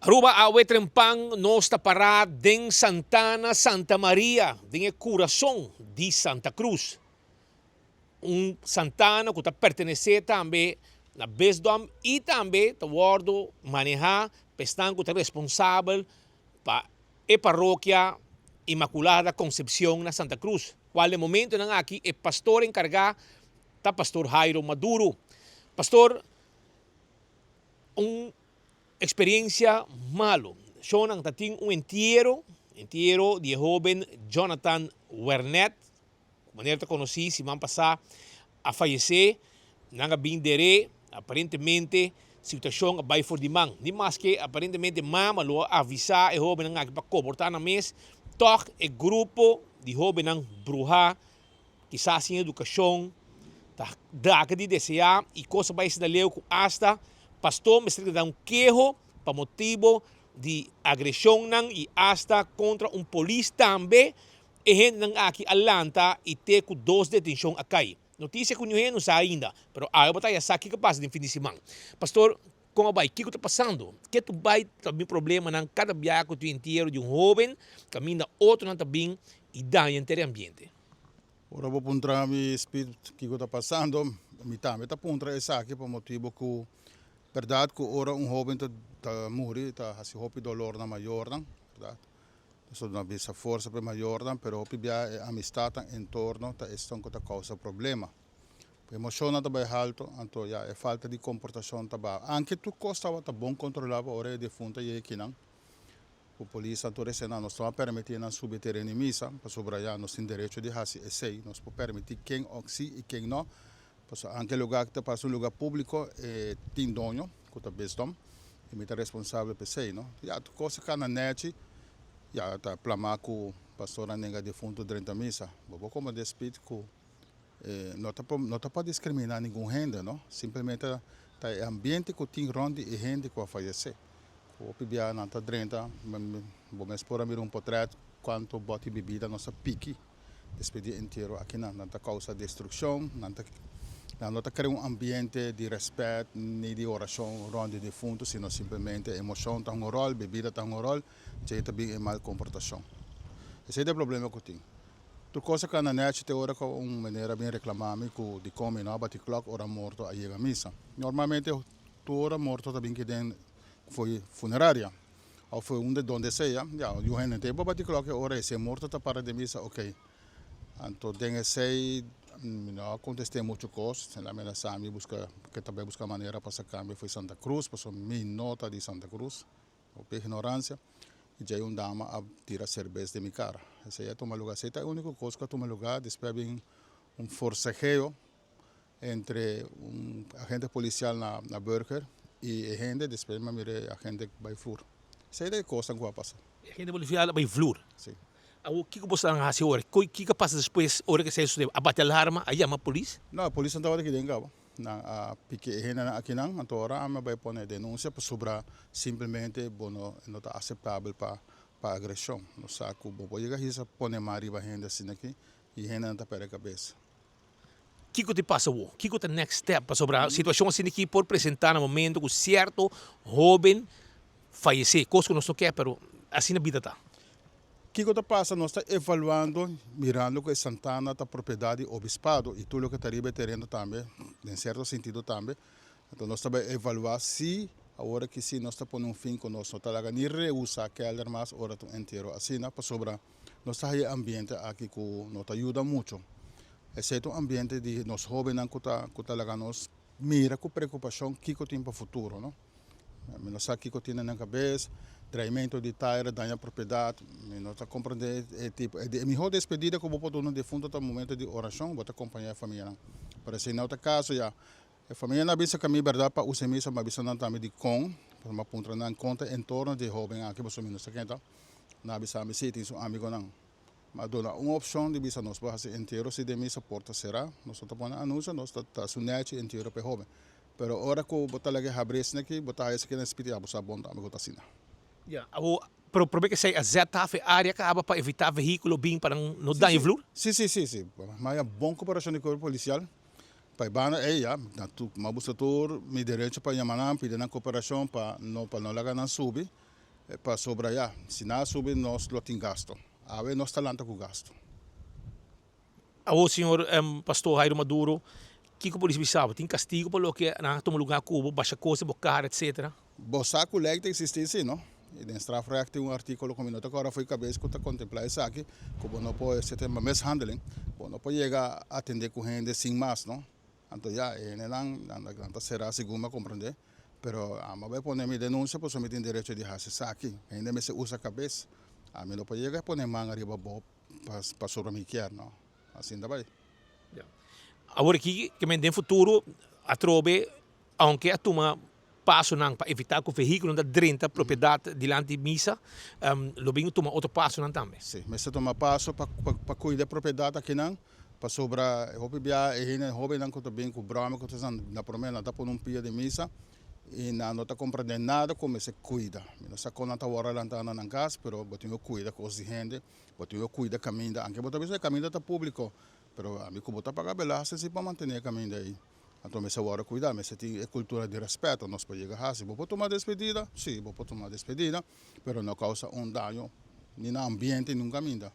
Aruba awe trempan nos ta pará den Santana Santa Maria, den e kurason di Santa Cruz. Un santana ku ta pertenesé tambe na Bisdom i tambe ta wòrdu manehá pa esnan ku ta responsabel pa e parokia Inmaculada Concepcion na Santa Cruz, kual den momentonan aki e pastor enkargá ta Pastor Jairo Maduro. Pastor, un Experiencia malo. Shownan ta tin un entiero, entiero di e hoben Jonathan Wernet, cu manera ta conoci siman pasa a fayece. Nan a bin der'e, aparentemente situacion a bay for di man. Ni maske aparentemente mama lo a avisa e hobennan aki pa comporta nan mes, toch e grupo di hobennan bruha Kisas sin edukashon ta daka di deseá i kos a bai asina leu ku asta pastor mester a da un keho pa motibu di agreshonnan i asta kontra un polis tambe. E hendenan aki a lanta i te ku dos detenshon a kai. Notisia ku niun hende no sa ainda, pero awe bo ta ya sa kiko a pasa den fin di siman. Pastor, kon a bai? Kiko ta pasando? Ke tu bai ta bin problemanan kada biaha ku tin entiero di un hoben kaminda otronan ta bin i daña henter e ambiente? Ora bo puntra mi Speed kiko ta pasando, mi tambe ta puntra esaki pa motibu ku bèrdat ku ora un hóben ta ta muri ta hasi hopi dolor na mayornan, bèrdat. Pasobra no a bisa forsa pa e mayornan, pero hopi bia e amistatnan entorno ta esnan ku ta kousa problema. Emoshonnan ta bai haltu, anto ya e falta di komportashon ta baha. Anke tur kos tabata bon kontrolá pa ora e defuntu a yega kinan. Ku polis a tur esei nan nos no a permití nan subi tereno di misa pasobra ya nos tin derecho di hasi esei. Nos por permití ken òk si i ken no. Pasobra anke lugá ku ta pasa un lugá públiko e tin doño ku ta bisdom i mi ta responsabel pa esei no. Ya tur kos a kana nèchi ya ta plamá ku pastor a nenga difuntu drenta misa. Bo por komprendé Speed ku no ta no ta pa diskriminá ningun hende no simplemente ta e ambiente ku tin rònt di e hende ku a fayesé. Hopi bia nan ta drenta, bo mes por a mira un potret cuanto boti bibida nos a piki despues di entiero akinan. Nan ta causa destruccion, nan ta nan no ta crea un ambiente di respet ni di oracion rond di difunto, sino simplemente emocion ta hunga un rol, bebida ta hunga un rol, djey ta bin e mal comportacion. Esey ta e problema cu tin. Tur cos a cana nechi te ora cu un meneer a bin reclama mi cu dicon mi no a bati klok ora morto a yega misa. Normalmente tur ora morto ta bin kiden Fo'i funeraria of fo'i unda donde sea, ya yu hende te bo bati klok e ora esei morto ta para den misa ok. Anto den esei mi no a kontest'é muchu kos, el a menasá mi buska ke ta bai buska manera pa saka mi fo'i Santa Cruz pasobra mi no ta di Santa Cruz, hopi ignoransia, i djei un dama a tira serbes den mi kara. Esei a tuma luga, esei ta e uniko kos ku a tuma luga, despues a bin un forsegeo entre un agente policial na na Burger y e hende despues mi a mira e agente bay vloer. Esey ta e cosnan cu a pasa. E agente policial a bay vloer? Si. Awor kico bo esnan haci ora? Kico a pasa despues ora cu esey sucede? A bati alarma? A yama polis? No, e polisnan tabata aki den caba. Nan a piki e hendenan akinan, anto ora ami a bay pone denuncia pasobra simplemente bo no no ta aceptabel pa pa agresion. Nos sa cu bo por yega hisa pone man riba hende asina aki y hendenan ta perde cabes. Kiko ta pasa awor? Kiko ta next step? Pasobra situacion asina aki por presenta na momento cu cierto hoben fayece, cos cu nos no kier pero asina bida ta. Kiko ta pasa? Nos ta evaluando mirando cu e santana ta propiedad di obispado y tur loke ta riba e tereno tambe, den cierto sentido tambe. Enton nos ta bay evalua si awor aki si nos ta pone un fin cu nos no ta laga ni reusa kelder mas ora ta un entierro asina pasobra Nos ta haya e ambiente aki ku no ta yuda mucho. Esei ta un ambiente di nos hóbennan ku ta ku ta laga nos mira ku preokupashon kiko tin pa futuro, no. Mi no sa kiko tin na nan kabes, dreimento di taira, daña propiedat, mi no ta komprendé e tipo. E mihó despedida ku bo por duna un difunto ta momento di orashon, bo ta kompañá e famianan. Pero esei no ta kaso ya. E famianan a bisa ku mi bèrdat pa usa e misa, mi a bisa nan tambe dikon, pasobra mi a puntra nan kon ta e entorno di e hóben aki, pasobra mi no sa ken ta. Nan a bisa mi si, tin su amigonan. Mi a duna un opshon di bisa nos por hasi entiero si den misa porta será, nos no ta pone anunsio, nos ta ta hasi un nechi entiero pa e hóben. Pero ora ku bo ta laga e habri esaki aki, bo ta haya esaki na spiti, ya bo sa bon tambe ku ta asina. Ya, awor, pero prome ke esei a zet af e área kaba pa evitá vehíkulo bin pa nan no daña e vloer? Si, si, si, si. Mi a haya bon koperashon di kuerpo polisial. Pa e banda ei ya, na tur, mi a buska tur mi derecho pa yama nan, pidi nan koperashon pa no pa no laga nan subi. Pasobra ya, si nan a subi nos lo tin gasto. Awe nos ta lanta ku gasto. Awor señor Pastor Jairo Maduro, kiko polis bisa bo? Tin kastigo pa loke nan a tuma luga ku bo, basha kos den bo kara etcetera? Bo sa ku lei ta eksistí si no? I den strafrecht tin un artíkulo ku mi no ta kòrda fo'i kabes ku ta kontemplá esaki, ku bo no por, esei ta mishandeling, bo no por yega atendé ku hende sin mas no. Anto ya, e hendenan nan ta será segun mi a komprendé, pero ami a bai pone mi denunsia pasobra mi tin derecho di hasi esaki. Hende mester usa kabes. Ami no por yega pone man ariba bo pasobra mi kier, no. Asin ta bai. Awor aki ke men den futuro atrobe aunke a tuma pasonan pa evitá ku vehíkulonan ta drenta propiedat dilanti misa, lo bin tuma otro pasonan tambe. Sí, mester tuma paso pa pa kuida e propiedat akinan, pasobra e hopi bia e hende hóbennan ku ta bin ku bròma ku ta esnan na promé nan ta pone un pia den misa i nan no ta komprendé nada ku mester kuida. Mi no sa kon nan ta wòrdu lantá na nan kas, pero bo tin ku kuida kos di hende, bo tin ku kuida kaminda, anke bo ta bisa e kaminda ta públiko, pero ami ku bo ta paga belasting si pa mantené e kaminda ei. Anto mester wòrdu kuidá, mester tin e kultura di rèspèto, nos por yega hasi. Bo por tuma despedida? Sí, bo por tuma despedida, pero no kousa un daño ni na ambiente ni un kaminda.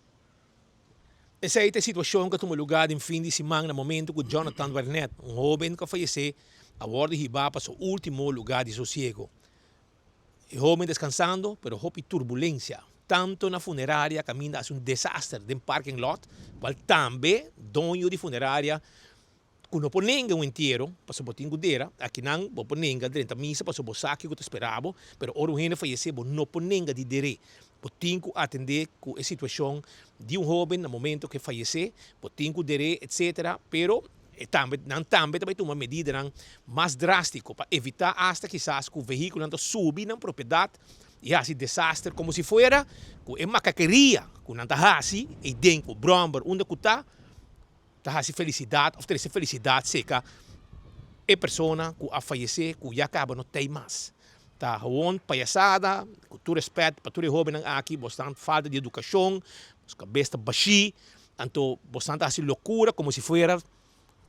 Esei ta e situashon ku a tuma lugá den fin di siman na momentu ku Jonathan Wernet, un hóben ku a fayesé, a wòrdu hibá pa su último lugá di sosiego. E hóben deskansando, pero hopi turbulensia, tantu na funeraria kaminda hasi un desaster den parking lot, kual tambe doño di funeraria Ku no por nenga un entiero, pasobra bo tin ku dera, akinan bo por nenga drenta misa pasobra bo sa kiko ta spera bo, pero ora un hende fayesé bo no por nenga di der'é. Bo tin ku atendé ku e situashon di un hóben na momento ku e fayesé, bo tin ku der'é etsetera, pero e tambe nan tambe ta bai tuma medidanan mas drástiko pa evitá asta kisas ku vehíkulonan ta subi nan propiedat i hasi desaster komo si fuera ku e makakeria ku nan ta hasi eiden ku bròmber unda ku ta. Ta hasi felisidat òf trese felisidat seka e persona ku a fayesé ku ya kaba no tei mas. Ta hawon payasada, ku tur rèspèt pa tur e hóbennan aki, bosnan falta di edukashon, bos kabes ta bashí, anto bosnan ta hasi lokura komo si fuera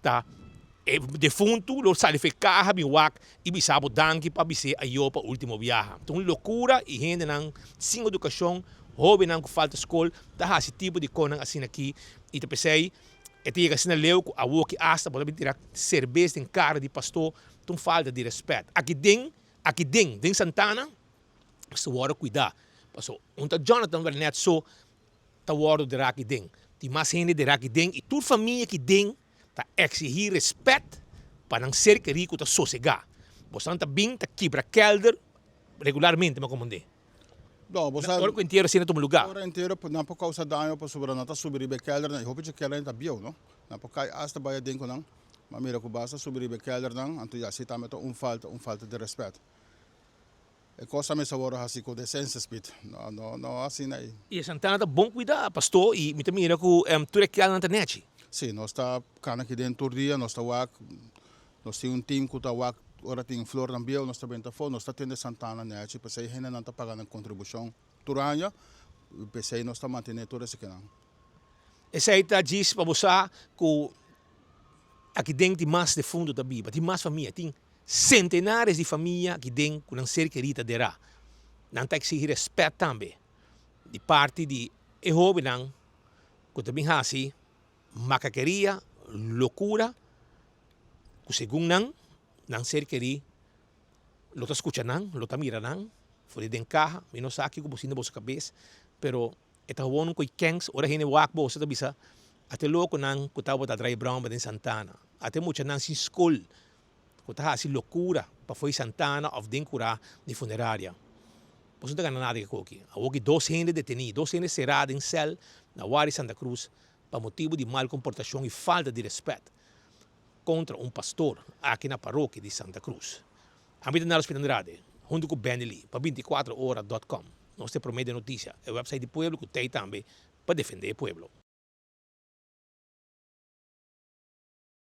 ta e defuntu lo sali for e kaha bin wak i bisa bo danki pa bis'é ayo pa último biaha. Ta un lokura i hendenan sin edukashon, hóbennan ku falta skol ta hasi tipo di konan asina aki i ta p'esei e ta yega asina leu ku awoki asta bo ta bin tira serbes den kara di pastó, ta un falta di rèspèt. Aki den, aki den, den Santana mester wòrdu kuidá, pasobra un ta Jonathan Wernet so ta wòrdu derá aki den, tin mas hende derá aki den i tur famia aki den ta eksihí rèspèt pa nan ser kerí ku ta sosegá. Bosan ta bin ta kibra kèlder regularmente, mi a komprendé. No, bo sa. Ora ku entiero asina tuma lugá. Ora entiero nan por kousa daño pasobra nan ta subi riba e kèldernan i hopi dje kèldernan ta bieu, no? Nan por kai asta bai aden ku nan. Ma mira ku basta subi riba e kèldernan, anto ya si tambe ta un falta, un falta di rèspèt. E kos ta mester wòrdu hasi ku desensia, Speed. No, no, no asina ei. I e santana ta bon kuidá, pastó, i mi ta mira ku tur e kèldernan ta nèchi. Sí, nos ta kana aki den tur dia, nos ta wak. Nos tin un team ku ta wak ora tin flornan bieu, nos ta benta afó, nos ta tende santana nèchi, p'esei hendenan ta paga nan kontribushon tur aña, i p'esei nos ta mantené tur esekinan. Esei ta djis pa bo sa ku aki den tin mas defuntu ta biba, tin mas famia, tin sentenares di famia aki den ku nan ser kerí ta derá. Nan ta eksihí rèspèt tambe di parti di e hóbennan ku ta bin hasi makakeria, lokura, ku segun nan, nan ser kerí lo ta skucha nan, lo ta mira nan for di den kaha, mi no sa kiko bo sinti den boso kabes, pero e ta howon un koi kèns, ora hende wak boso ta bisa, ate lokonan ku tabata drai bròmber den Santana, ate muchanan sin skol ku ta hasi lokura pa fo'i Santana òf den kurá di funeraria. Boso no ta gana nada ku e koki. Awoki dos hende detení, dos hende será den sèl na Wari Santa Cruz pa motibu di mal komportashon i falta di rèspèt kontra un pastor aki na parokia di Santa Cruz. Ami ta Nelson Andrade, huntu ku Benny Lee, pa bintikuatro ora dòt kòm. Nos ta e promé den notisia, e wèpsait di pueblo ku tei tambe pa defendé e pueblo.